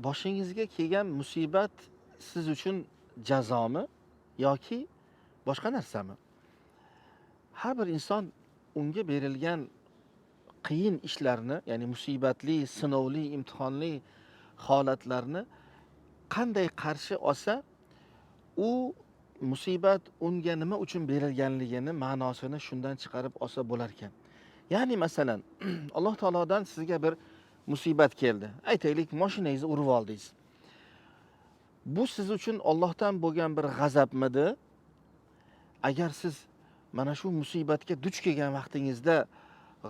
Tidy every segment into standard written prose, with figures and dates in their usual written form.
Boshingizga kelgan musibat siz uchun jazomi yoki boshqa narsami? Har bir inson unga berilgan qiyin ishlarni, ya'ni musibatli, sinovli, imtihonli holatlarni qanday qarshi olsa, u musibat unga nima uchun berilganligini ma'nosini shundan chiqarib olsa bo'lar ekan. Ya'ni masalan, Alloh taolodan sizga bir musibat keldi. Aytaylik, mashinangizni urib oldingiz. Bu siz uchun Ollohdan bo'lgan bir g'azabmidi? Agar siz mana shu musibatga duch kelgan vaqtingizda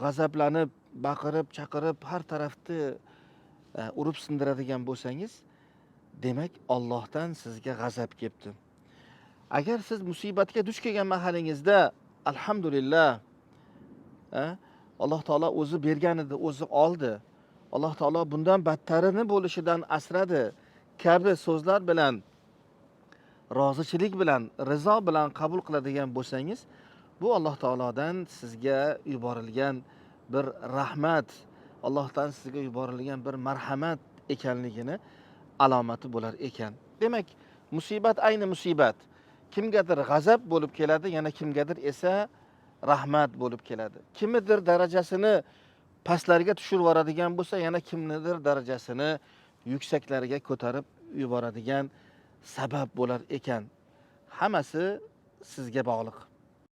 g'azablanib, baqirib, chaqirib, har tarafni urib sindiradigan bo'lsangiz, demak, Ollohdan sizga g'azab kelibdi. Agar siz musibatga duch kelgan mahalingizda alhamdulillah, Alloh taolo o'zi bergan edi, o'zi oldi. Alloh taolo bundan battarini bo'lishidan asradi kabi so'zlar bilan, rozichilik bilan, rizo bilan qabul qiladigan bo'lsangiz, bu Alloh taolodan sizga yuborilgan bir rahmat, Allohdan sizga yuborilgan bir marhamat ekanligini alomati bo'lar ekan. Demak, musibat ayni musibat. Kimgadir g'azab bo'lib keladi, yana kimgadir esa rahmat bo'lib keladi. Kimnidir darajasini pastlarga tushirib yuboradigan bo'lsa, yana kimnidir darajasini yuksaklarga ko'tarib yuboradigan sabab bo'lar ekan. Hammasi sizga bog'liq.